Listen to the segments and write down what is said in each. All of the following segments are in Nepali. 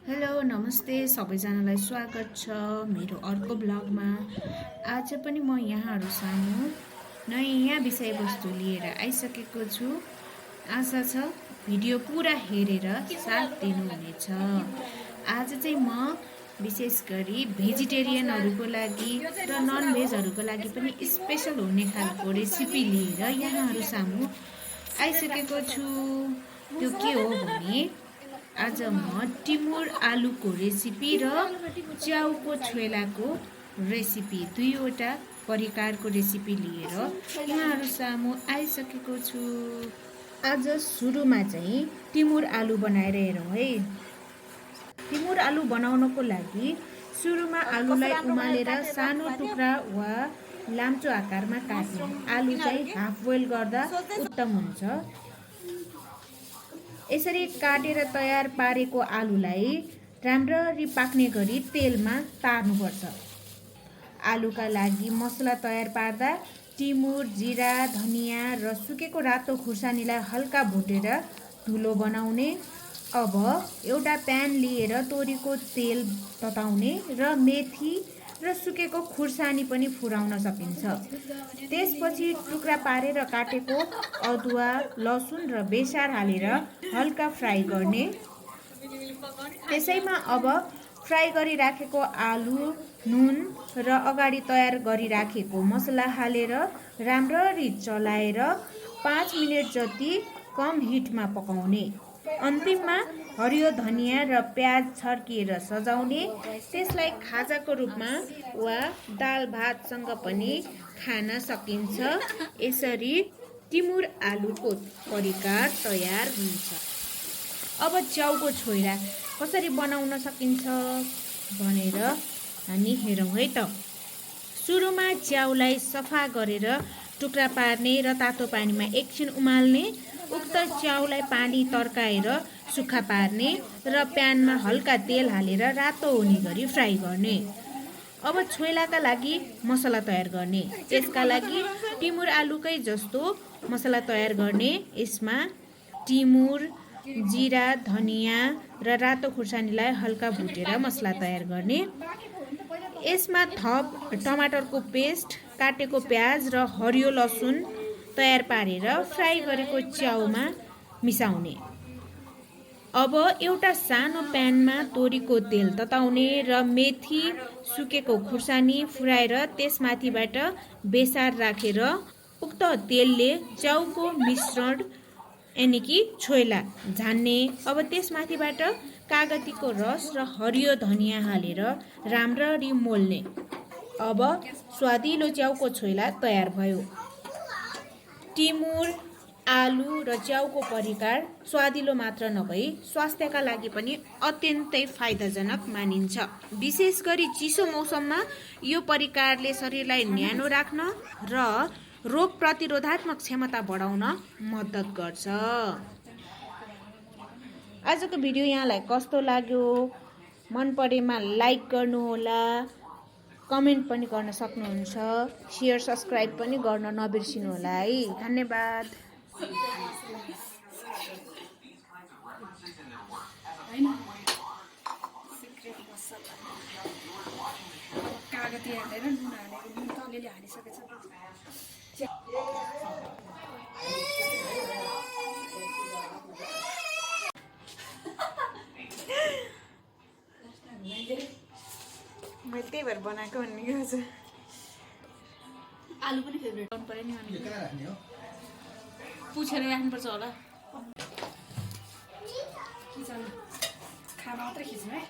हेलो नमस्ते सबैजनालाई स्वागत छ मेरो अर्को ब्लगमा। आज पनि म यहाँहरू सामु नयाँ विषयवस्तु लिएर आइसकेको छु। आशा छ भिडियो पुरा हेरेर साथ दिनुहुनेछ। आज चाहिँ म विशेष गरी भेजिटेरियनहरूको लागि र नन भेजहरूको लागि पनि स्पेशल हुने खालको रेसिपी लिएर यहाँहरू सामु आइसकेको छु। त्यो के हो भने आज म टिमुर आलुको रेसिपी र च्याउको छोइलाको रेसिपी दुईवटा परिकारको रेसिपी लिएर यहाँहरू सामु आइसकेको छु। आज सुरुमा चाहिँ टिमुर आलु बनाएर हेरौँ है। टिमुर आलु बनाउनको लागि सुरुमा आलुलाई उमालेर सानो टुक्रा वा लाम्चो आकारमा काट्ने। आलु चाहिँ हाफ बोइल गर्दा उत्तम हुन्छ। यसरी काटेर तयार पारेको आलुलाई राम्ररी पाक्ने गरी तेलमा तार्नुपर्छ। आलुका लागि मसला तयार पार्दा टिमुर, जिरा, धनिया र सुकेको रातो खुर्सानीलाई हल्का भुटेर धुलो बनाउने। अब एउटा प्यान लिएर तोरीको तेल तताउने र मेथी र सुकेको खुर्सानी पनि फुराउन सकिन्छ। त्यसपछि टुक्रा पारेर काटेको अदुवा, लसुन र बेसार हालेर हल्का फ्राई गर्ने। त्यसैमा अब फ्राई गरिराखेको आलु, नुन र अगाडि तयार गरिराखेको मसला हालेर राम्ररी चलाएर 5 मिनेट जति कम हिटमा पकाउने। अन्तिममा हरियो धनिया र प्याज छर्किएर सजाउने। त्यसलाई खाजाको रूपमा वा दाल भातसँग पनि खान सकिन्छ। यसरी टिमुर आलुको परिकार तयार हुन्छ। अब च्याउको छोइला कसरी बनाउन सकिन्छ भनेर हामी हेरौँ है त। सुरुमा च्याउलाई सफा गरेर टुक्रा पार्ने र तातो पानीमा एकछिन उमाल्ने। उक्त च्याउलाई पानी तर्काएर सुक्खा पार्ने र प्यानमा हल्का तेल हालेर रातो हुने गरी फ्राई गर्ने। अब छोइलाका लागि मसला तयार गर्ने। त्यसका लागि टिमुर आलुकै जस्तो मसला तयार गर्ने। यसमा टिमुर, जिरा, धनिया र रातो खुर्सानीलाई हल्का भुटेर मसला तयार गर्ने। यसमा थप टमाटरको पेस्ट, काटेको प्याज र हरियो लसुन तयार पारेर फ्राई गरेको च्याउमा मिसाउने। अब एउटा सानो प्यानमा तोरीको तेल तताउने र मेथी, सुकेको खुर्सानी फुराएर त्यसमाथिबाट बेसार राखेर उक्त तेलले च्याउको मिश्रण यानि कि छोइला झान्ने। अब त्यसमाथिबाट कागतीको रस र हरियो धनिया हालेर राम्ररी मोल्ने। अब स्वादिलो च्याउको छोइला तयार भयो। टिमुर, आलु र च्याउको परिकार स्वादिलो मात्र नभई स्वास्थ्यका लागि पनि अत्यन्तै फाइदाजनक मानिन्छ। विशेष गरी चिसो मौसममा यो परिकारले शरीरलाई न्यानो राख्न र रोग प्रतिरोधात्मक क्षमता बढाउन मद्दत गर्छ। आजको भिडियो यहाँलाई कस्तो लाग्यो? मन परेमा लाइक गर्नुहोला, कमेन्ट पनि गर्न सक्नुहुन्छ, शेयर सब्सक्राइब पनि गर्न नबिर्सिनुहोला है। धन्यवाद। कागती हालेर नुन हालेर नुन त अलिअलि हालिसकेछ। मैले त्यही भएर बनाएको भन्ने के छ। आलु पनि फेभरेट आउनु पर्यो नि अनि पुछेर राख्नुपर्छ होला। खाना मात्रै खिच्नु है।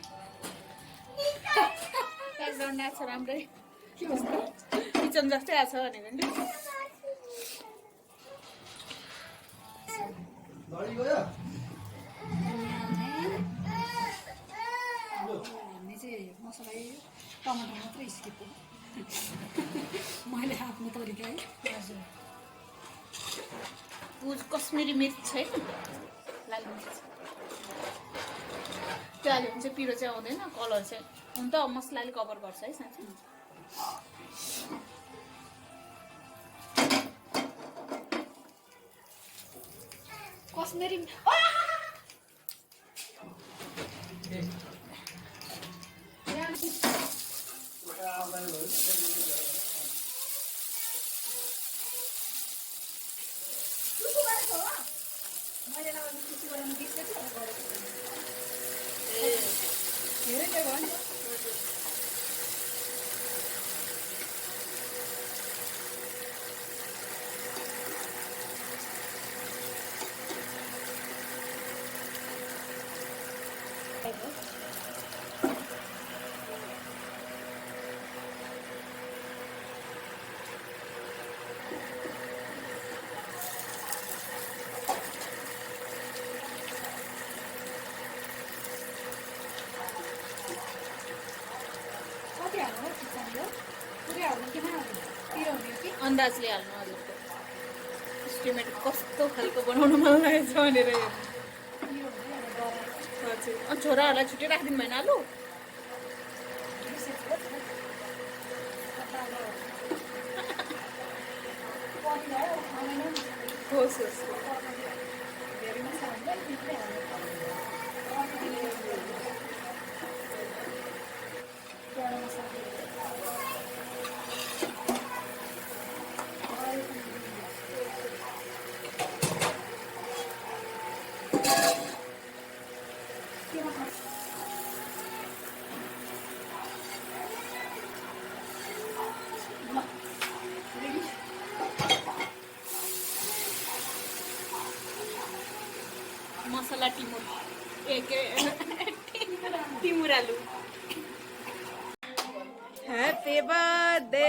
ब्याकग्राउन्ड आएको छ राम्रै, किचन जस्तै आएको छ भनेको नि। हामीले चाहिँ मसला टमाटर मात्रै स्किप हो। मैले आफ्नो तरिका है। हजुर कश्मिरी मिर्च छैन, लाल मिर्च त्यो हाल्यो भने चाहिँ पिरो चाहिँ आउँदैन, कलर चाहिँ हुन त मसलाले कभर गर्छ है साँच्चै। कश्मिरी मैले लगाउने खुसी बनाउनु बिर्सेछु धेरै भयो नि कति हाल्नु खुर्सानी हो पुरै हाल्नु कि नहाल्नु पिरो हुने कि अन्दाजले हाल्नु हजुरको एस्टिमेट कस्तो खालको बनाउन मन लागेको छ भनेर हेर्नु पिरो हुँदै अब डरायो हजुर छोराहरूलाई छुट्टै राखिदिनु भएन आलु बिर्सेछु हो कति भयो खाँदैन नि होस् होस् धेरै मसला हुँदैन पित्रै हाल्नु गरम मसला मसला टिमुर टिमुर आलु ह्याप्पी बर्थडे